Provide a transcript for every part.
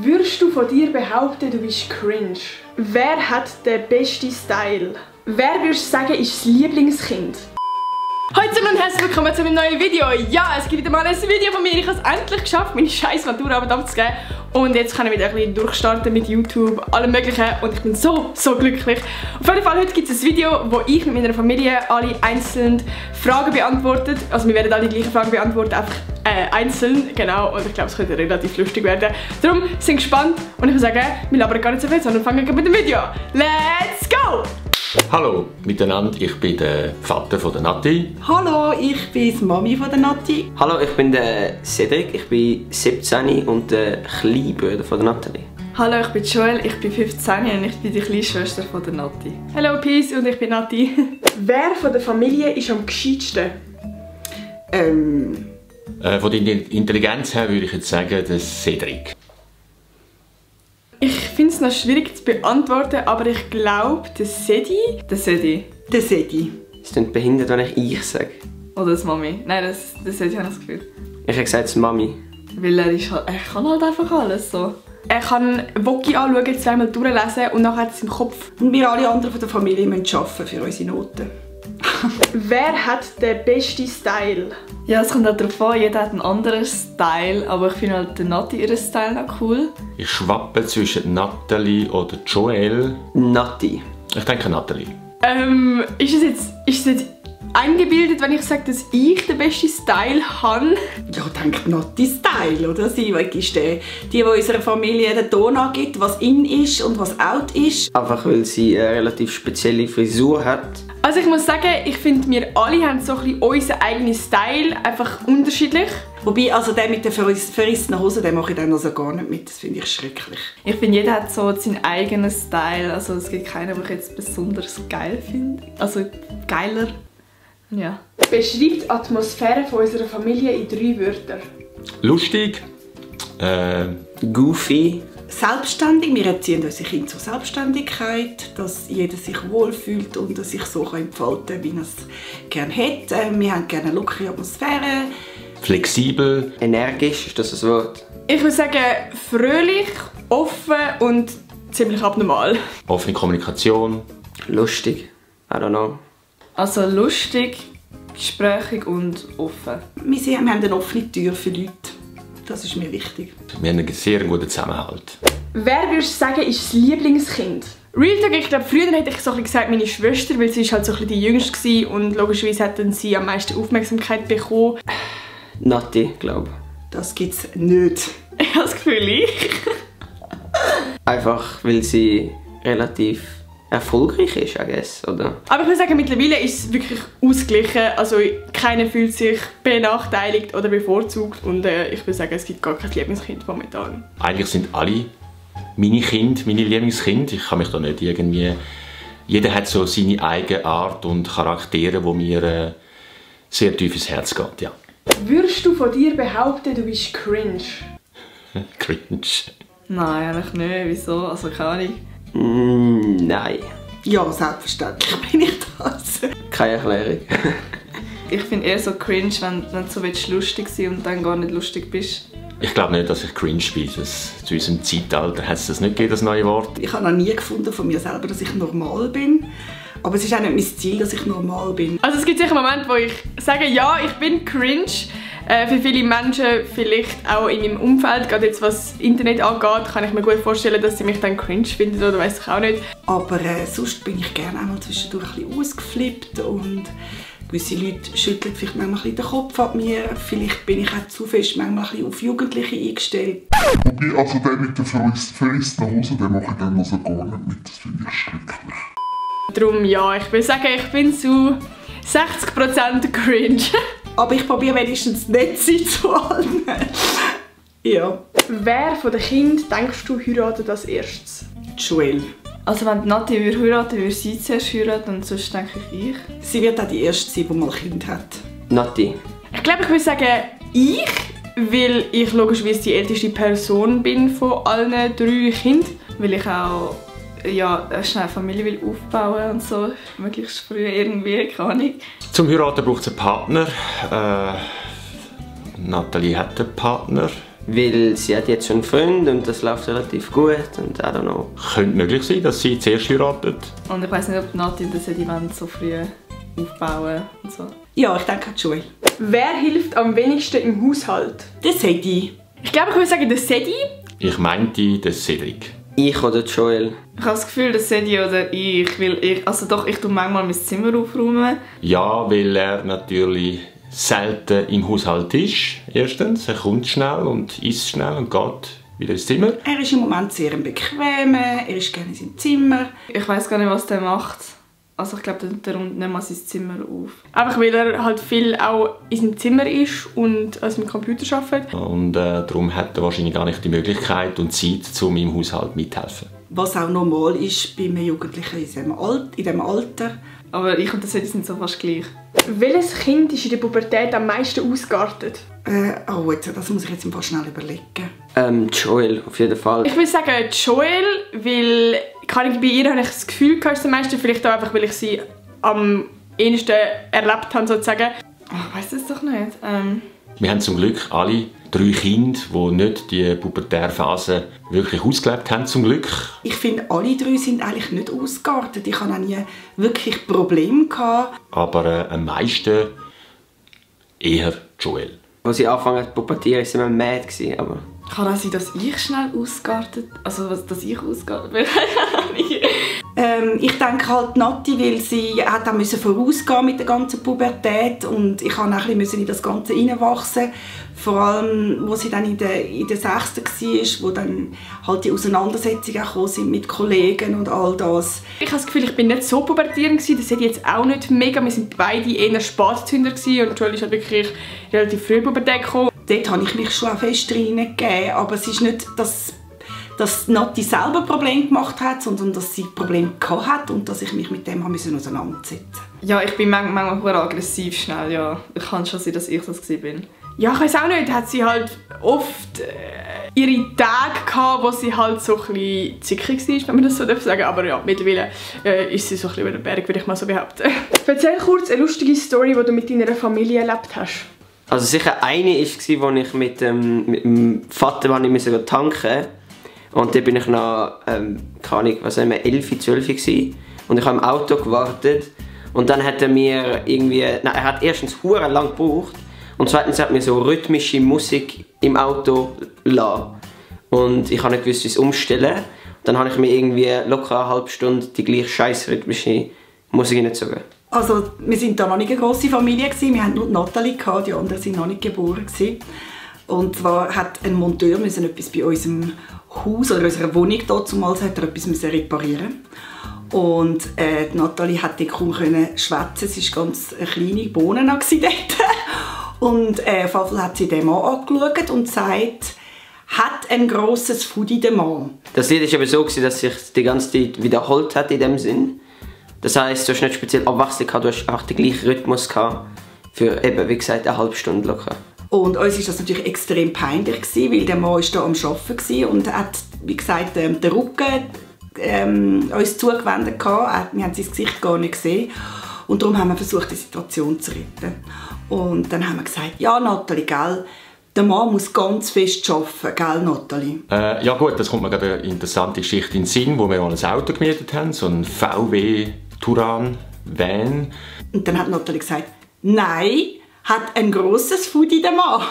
Würdest du von dir behaupten, du bist cringe? Wer hat den besten Style? Wer würdest du sagen, ist das Lieblingskind? Hallo zusammen und herzlich willkommen zu einem neuen Video. Ja, es gibt wieder mal ein Video von mir. Ich habe es endlich geschafft, meine scheiß Maturarbeit abzugeben. Und jetzt kann ich wieder ein bisschen durchstarten mit YouTube, allem möglichen. Und ich bin so glücklich. Auf jeden Fall, heute gibt es ein Video, wo ich mit meiner Familie alle einzeln Fragen beantwortet. Also wir werden alle die gleichen Fragen beantworten, einfach einzeln. Genau, und ich glaube, es könnte relativ lustig werden. Darum sind gespannt und ich würde sagen, wir labern gar nicht so viel, sondern fangen mit dem Video. Let's go! Hallo miteinander, ich bin der Vater von der Nati. Hallo, ich bin die Mami von der Nati. Hallo, ich bin der Cedric, ich bin 17 und der Kleinbruder von der Nathalie. Hallo, ich bin Joel, ich bin 15 und ich bin die Kleinschwester von der Nati. Hello, Peace, und ich bin Nati. Wer von der Familie ist am gescheitsten? Von der Intelligenz her würde ich jetzt sagen, der Cedric. Ich finde es noch schwierig zu beantworten, aber ich glaube, der Sedi. Der Sedi. Der Sedi. Es klingt behindert, wenn ich sage. Oder das Mami. Nein, das Sedi habe ich das Gefühl. Ich habe gesagt, das Mami. Weil er kann halt einfach alles so. Er kann Woki anschauen, zweimal durchlesen und nachher hat es im Kopf. Und wir alle anderen von der Familie müssen arbeiten für unsere Noten. Wer hat den besten Style? Ja, es kommt halt darauf an, jeder hat einen anderen Style, aber ich finde halt den Nati ihren Style noch cool. Ich schwappe zwischen Nathalie oder Joel. Nati. Ich denke Nathalie. Ist es jetzt eingebildet, wenn ich sage, dass ich den besten Style habe? Ja, denkt Nati Style, oder? Sie ist die unserer Familie den Ton angibt, was in ist und was out ist. Einfach weil sie eine relativ spezielle Frisur hat. Also ich muss sagen, ich finde, wir alle haben so ein bisschen unseren eigenen Style, einfach unterschiedlich. Wobei, also der mit den verrissenen Hosen, den mache ich dann also gar nicht mit. Das finde ich schrecklich. Ich finde, jeder hat so seinen eigenen Style. Also es gibt keinen, den ich jetzt besonders geil finde. Also geiler. Ja. Beschreibt die Atmosphäre von unserer Familie in 3 Wörtern. Lustig. Goofy. Selbstständig. Wir erziehen unsere Kinder zur Selbstständigkeit, dass jeder sich wohlfühlt und sich so entfalten kann, wie er es gerne hat. Wir haben gerne eine lockere Atmosphäre. Flexibel. Energisch, ist das ein Wort? Ich würde sagen, fröhlich, offen und ziemlich abnormal. Offene Kommunikation. Lustig. I don't know. Also lustig, gesprächig und offen. Wir haben eine offene Tür für Leute. Das ist mir wichtig. Wir haben einen sehr guten Zusammenhalt. Wer würdest du sagen, ist das Lieblingskind? Real Talk, ich glaube, früher hätte ich so ein bisschen gesagt, meine Schwester, weil sie ist halt so ein bisschen die Jüngste war und logischerweise hat sie am meisten Aufmerksamkeit bekommen. Nati, glaube ich. Das gibt's nicht. Ich habe das Gefühl, ich. Einfach weil sie relativ erfolgreich ist, I guess, oder? Aber ich muss sagen, mittlerweile ist es wirklich ausgeglichen. Also keiner fühlt sich benachteiligt oder bevorzugt. Und ich würde sagen, es gibt gar kein Lieblingskind momentan. Eigentlich sind alle meine Kinder, meine Lieblingskinder. Ich kann mich da nicht irgendwie... Jeder hat so seine eigene Art und Charaktere, die mir sehr tief ins Herz geht, ja. Würdest du von dir behaupten, du bist cringe? Cringe. Nein, eigentlich nicht. Wieso? Also keine Ahnung. Nein. Ja, selbstverständlich bin ich das. Keine Erklärung. Ich finde eher so cringe, wenn du so lustig sein und dann gar nicht lustig bist. Ich glaube nicht, dass ich cringe bin. Zu unserem Zeitalter hat es das nicht gegeben, das neue Wort. Ich habe noch nie gefunden von mir selber, dass ich normal bin. Aber es ist auch nicht mein Ziel, dass ich normal bin. Also es gibt sicher Momente, wo ich sage, ja, ich bin cringe. Für viele Menschen, vielleicht auch in meinem Umfeld, gerade jetzt was Internet angeht, kann ich mir gut vorstellen, dass sie mich dann cringe finden oder weiss ich auch nicht. Aber sonst bin ich gerne einmal zwischendurch ein bisschen ausgeflippt und gewisse Leute schütteln vielleicht manchmal ein bisschen den Kopf ab mir. Vielleicht bin ich auch zu fest manchmal ein bisschen auf Jugendliche eingestellt. Wobei, also der mit den verrissenen Hosen, den mache ich dann also gar nicht mit. Das finde ich schrecklich. Darum ja, ich will sagen, ich bin zu 60% cringe. Aber ich probiere wenigstens nett zu sein zu allen. Ja. Wer von den Kindern denkst du heiratet als erstes? Joel. Also wenn die Nati heiraten würde sie zuerst heiraten und sonst denke ich. Sie wird auch die Erste sein, die mal ein Kind hat. Nati. Ich glaube, ich würde sagen, weil ich logischerweise die älteste Person bin von allen 3 Kindern. Weil ich auch schnell eine Familie will aufbauen und so. Möglichst früh irgendwie, keine Ahnung. Zum Heiraten braucht es einen Partner. Nathalie hat einen Partner. weil sie hat jetzt schon einen Freund und das läuft relativ gut und I don't know. Könnte möglich sein, dass sie zuerst heiratet. Und ich weiss nicht, ob Nati das Sediment so früh aufbauen und so. Ja, ich denke an Joel. Wer hilft am wenigsten im Haushalt? Der Sedi. Ich glaube, ich würde sagen, der Sedi. Ich meinte den Cedric. Ich oder Joel? Ich habe das Gefühl, dass Sedi oder ich, weil ich tue manchmal mein Zimmer aufräumen. Ja, weil er natürlich selten im Haushalt ist. Erstens, er kommt schnell und isst schnell und geht wieder ins Zimmer. Er ist im Moment sehr bequem, er ist gerne in seinem Zimmer. Ich weiss gar nicht, was der macht. Also ich glaube, der räumt nicht mal sein Zimmer auf. Einfach weil er halt viel auch in seinem Zimmer ist und an seinem Computer arbeitet. Und darum hat er wahrscheinlich gar nicht die Möglichkeit und Zeit, um im Haushalt mitzuhelfen. Was auch normal ist bei einem Jugendlichen in diesem Alter. Aber ich und der Sedi sind so fast gleich. Welches Kind ist in der Pubertät am meisten ausgeartet? Oh, das muss ich jetzt mal schnell überlegen. Joel, auf jeden Fall. Ich würde sagen Joel, weil bei ihr habe ich das Gefühl, dass am meisten, vielleicht auch einfach, weil ich sie am ehesten erlebt habe, sozusagen. Ich weiss das doch nicht. Wir haben zum Glück alle 3 Kinder, die nicht die Pubertärphase wirklich ausgelebt haben, zum Glück. Ich finde, alle 3 sind eigentlich nicht ausgeartet. Ich hatte auch nie wirklich Probleme gehabt. Aber am meisten eher Joel. Als ich angefangen habe zu pubertieren, war ich immer mad. Aber Kann auch sein, dass ich schnell ausgeartet... Also, dass ich ausgeartet bin? Ich denke halt Nati, weil sie hat auch vorausgehen mit der ganzen Pubertät und ich musste auch ein bisschen in das Ganze hineinwachsen. Vor allem, als sie dann in der 6. war, wo dann halt die Auseinandersetzungen gekommen sind mit Kollegen und all das. Ich habe das Gefühl, ich bin nicht so pubertierend gewesen. Das hätte ich jetzt auch nicht mega. Wir waren beide eher Spatzhünder und Joel ist halt wirklich relativ früh in die Pubertät gekommen. Dort habe ich mich schon auch fest reingegeben, aber es ist nicht, dass Nati selber Probleme gemacht hat, sondern dass sie Probleme hatte und dass ich mich mit dem auseinandersetzen musste. Ja, ich bin manchmal aggressiv schnell, ja. Ich kann schon sein, dass ich das war. Ja, ich weiß auch nicht, hat sie halt oft ihre Tage gehabt, wo sie halt so ein bisschen zickig war, wenn man das so sagen darf. Aber ja, mittlerweile ist sie so ein bisschen über den Berg, würde ich mal so behaupten. Erzähl kurz eine lustige Story, die du mit deiner Familie erlebt hast. Also sicher eine war, als ich mit dem Vater tanken musste. Und dann bin ich noch, keine Ahnung, 11, 12 gewesen. Und ich habe im Auto gewartet. Und dann hat er mir irgendwie, er hat erstens hure lang gebraucht. Und zweitens hat mir so rhythmische Musik im Auto gelassen. Und ich habe nicht gewusst, wie es umstellen. Dann habe ich mir irgendwie locker eine halbe Stunde die gleiche scheiß rhythmische Musik hineingezogen. Also, wir waren da noch nicht eine grosse Familie. Wir hatten nur Natalie, die anderen waren noch nicht geboren. Und zwar hat ein Monteur etwas bei unserem Haus oder unserer Wohnung damals etwas reparieren. Und Natalie konnte kaum schwätzen. Sie war ganz kleine Bohnen dort. Und Fafel hat sie den Mann angeschaut und gesagt, hat ein grosses Foodie der Mann. Das Lied war aber so, dass sich die ganze Zeit wiederholt hat in dem Sinn. Das heisst, du hast nicht speziell Abwechslung gehabt, du hast einfach den gleichen Rhythmus gehabt für eben, wie gesagt, eine halbe Stunde locker. Und uns war das natürlich extrem peinlich, weil der Mann war hier am Arbeiten und hat, wie gesagt, den Rücken uns zugewendet. Wir haben sein Gesicht gar nicht gesehen. Und darum haben wir versucht, die Situation zu retten. Und dann haben wir gesagt, ja Natalie, gell, der Mann muss ganz fest arbeiten, gell Natalie? Ja gut, das kommt mir gerade eine interessante Geschichte in den Sinn, wo wir mal ein Auto gemietet haben, so ein VW Touran Van. Und dann hat Natalie gesagt, nein, hat ein grosses Foodie der Mann.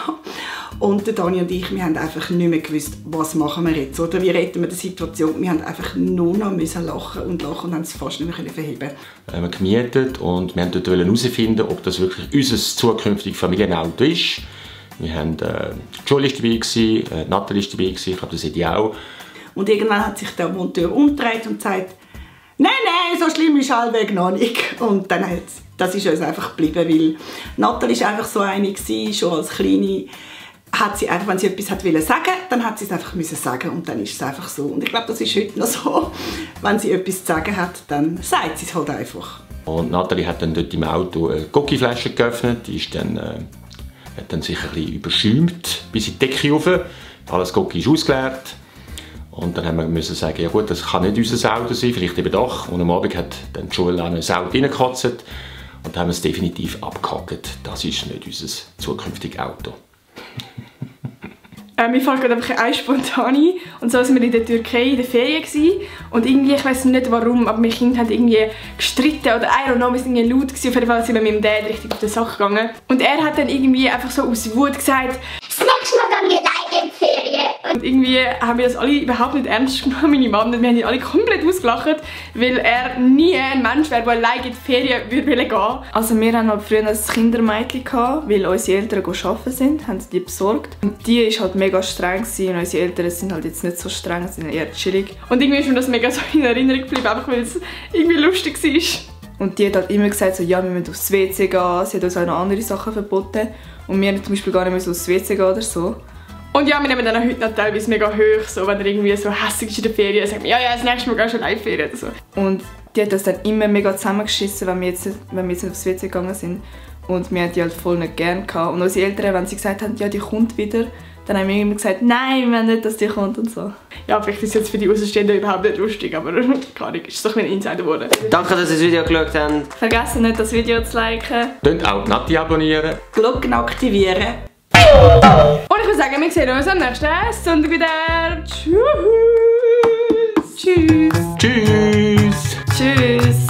Und der Dani und ich, wir haben einfach nicht mehr gewusst, was machen wir jetzt, oder wie retten wir die Situation. Wir haben einfach nur noch lachen und haben es fast nicht mehr verheben. Wir haben gemietet und wir wollten dort herausfinden, ob das wirklich unser zukünftiges Familienauto ist. Wir haben Joel dabei, Natalie war dabei, ich glaube, das seht ihr auch. Und irgendwann hat sich der Monteur umgedreht und gesagt, nein, so schlimm ist allweg noch nicht. Und dann das ist uns einfach geblieben, weil Natalie war einfach so eine, schon als Kleine, hat sie einfach, wenn sie etwas sagen wollte, dann hat sie es einfach sagen und dann ist es einfach so. Und ich glaube, das ist heute noch so. Wenn sie etwas zu sagen hat, dann sagt sie es halt einfach. Und Natalie hat dann dort im Auto eine Gocki-Flasche geöffnet, die ist dann, hat dann sich ein bisschen überschäumt bis in die Decke rauf. Alles Gocki ist ausgeleert. Und dann haben wir sagen, ja gut, das kann nicht unser Auto sein, vielleicht eben doch. Und am Abend hat dann Joel an ein Auto reingekotzt und dann haben wir es definitiv abgehakt. Das ist nicht unser zukünftiges Auto. Mir fällt gerade einfach ein spontan ein. Und so waren wir in der Türkei in der Ferien gewesen. Und irgendwie, ich weiß nicht warum, aber meine Kinder haben irgendwie gestritten oder I don't know, wir sind irgendwie laut gewesen. Auf jeden Fall sind wir mit dem Dad richtig auf die Sache gegangen. Und er hat dann irgendwie einfach so aus Wut gesagt, das nächste Mal gehen wir alleine in die Ferien. Und irgendwie haben wir das alle überhaupt nicht ernst genommen, meine Mama. Wir haben ihn alle komplett ausgelacht, weil er nie ein Mensch wäre, der alleine in die Ferien würde gehen. Also wir hatten halt früher ein Kindermädchen, weil unsere Eltern arbeiten sind, haben sie die besorgt. Und die war halt mega streng und unsere Eltern sind halt jetzt nicht so streng, sind eher chillig. Und irgendwie ist mir das mega so in Erinnerung geblieben, einfach weil es irgendwie lustig war. Und die hat halt immer gesagt, so, ja, wir müssen aufs WC gehen, sie hat uns auch noch andere Sachen verboten. Und wir haben zum Beispiel gar nicht mehr aufs WC gehen oder so. Und ja, wir nehmen dann auch heute noch teilweise mega hoch, so, wenn er irgendwie so hässlich ist in der Ferien, sagt man, ja, das nächste Mal gehst du live Ferien oder so. Und die hat das dann immer mega zusammengeschissen, wenn wir jetzt nicht aufs WC gegangen sind. Und wir haben die halt voll nicht gern gehabt. Und unsere Eltern, wenn sie gesagt haben, ja, die kommt wieder, dann haben wir immer gesagt, nein, wir wollen nicht, dass die kommt und so. Ja, vielleicht ist es jetzt für die Außenstehenden überhaupt nicht lustig, aber keine Ahnung, ist doch ein Insider geworden. Danke, dass ihr das Video geschaut habt. Vergesst nicht, das Video zu liken. Könnt auch Nati abonnieren. Glocken aktivieren. Und ich würde sagen, wir sehen uns am nächsten Sonntag wieder. Tschüss. Tschüss. Tschüss.